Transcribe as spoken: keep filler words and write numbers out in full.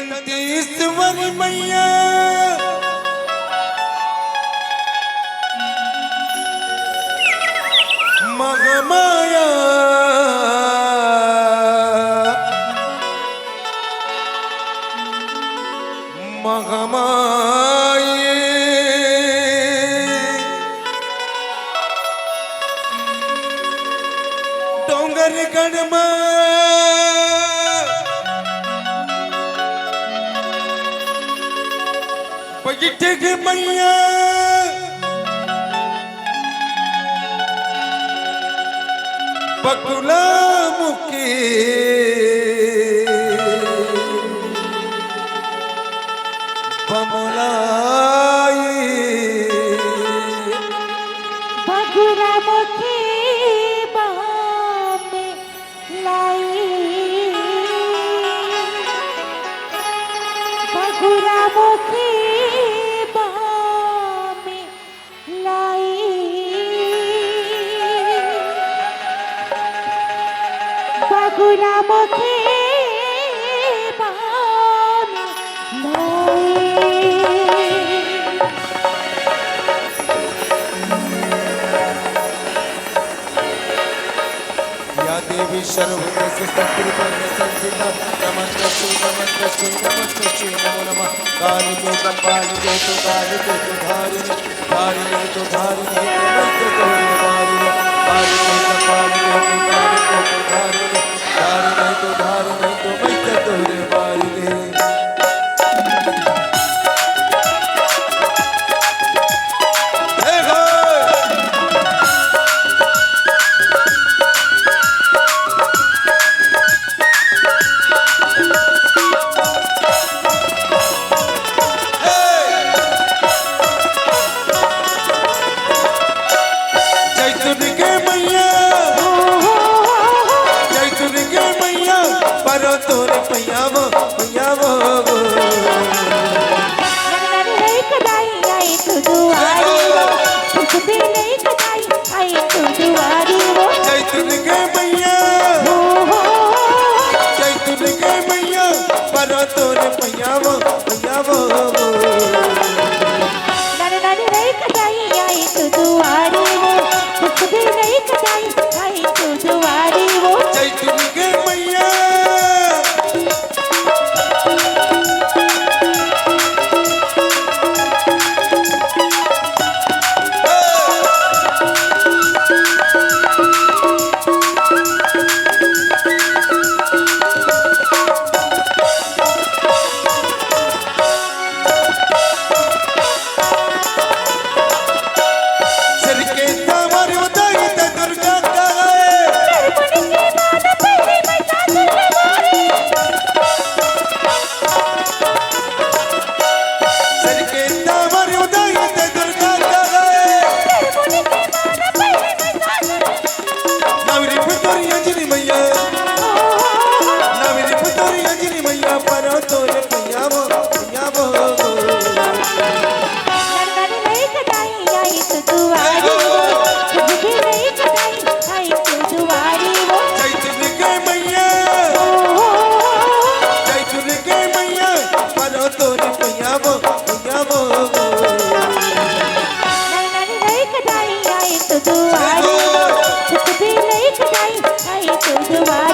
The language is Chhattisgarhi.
दंतेश्वरी मैया महामाया, महामाई। डोंगरगढ़ म बइठे हे मैया बगुला मुखी बमलाई। बगुला मुखी बमलाई। बगुला मुखी बमलाई। बगुला मुखी बमलाई। या देवी सर्वभूतेषु संस्थिता नमस्तस्यै नमस्तस्यै नमस्तस्यै नमो नमः। काली ते कपाली ते तु काली ते तु धारिणी, धारिणी ते धारिणी ते मस्त तोरे धारिणी, धारिणी ते कपाली ते तु काली ते तु धारिणी, धारिणी ते धारिणी ते मस्त तोरे धारिणी। जैतून के मैया, जैतून के मैया, परो तोरे पैया वो, पैया वो। नन नन रे कदाई आई तू दुआरी वो, कुछ भी नहीं कदाई आई तू दुआरी वो। जैतून के मैया, जैतून के मैया, परो तोरे पैया वो, पैया वो। नन नन रे कदाई आई तू दुआरी वो, कुछ भी नहीं कदाई आई तू दुआरी वो। जैतून के मैया। सिर के सावर उतारी ते दुर्गा का है। सिर के सावर उतारी ते दुर्गा का है। नवरी फुटोरी अंजनी मैया, नवरी फुटोरी अंजनी मैया, परो तोरे पैया वो, पैया वो। नन नन रे कदाई आई तू दुआरी वो, कुछ भी नहीं कदाई आई तू दुआरी वो। जैतून के मैया, जैतून के मैया, परो तोरे पैया वो, पैया वो। नन नन रे कदाई आई तू दुआरी वो, कुछ भी नहीं कदाई आई तू दुआरी।